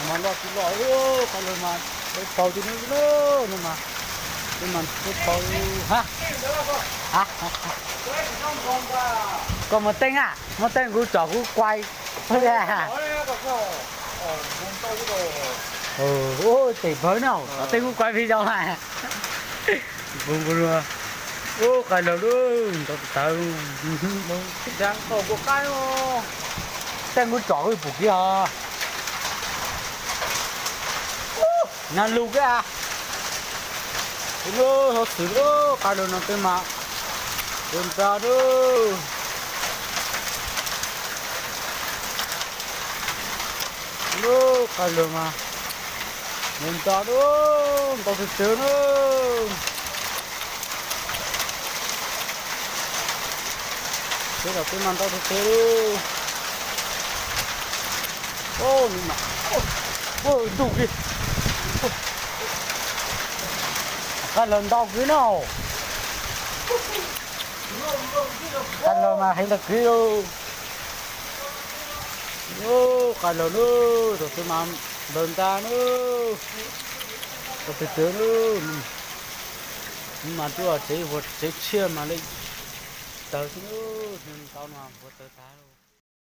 Mas loj tsis loj, qhov lawg mas dawb paug tiag no, no mas, no mas dawb paug ha. Koj muaj teeb a, muaj teeb kuv tsom kuv kuai. Tes pawg no, tsom teeb kuv kuai peb zoo na. Ub, qai lawg lub ntau tawv. Teeb kuv tsom kuj pum kiag os. Nag lug kiag. Lub hauv xwm lub qai lawg no tej mas lawg nta lub, lub qai lawg mas lawg nta lub, ntau tiag tiag na. Tej zaum tej mas ntau tiag tiag li. Ub, ntuj kiag. Qai lawg ntau kiag no. Qai lawg mas heev tag kiag lauj. Ub, qai lawg na, tus twg mas lawg nta na. Tus twg twg na. Mas tuaj tsev, tsev tshiab mas li tawg xwb, ntau no puas tawg tag.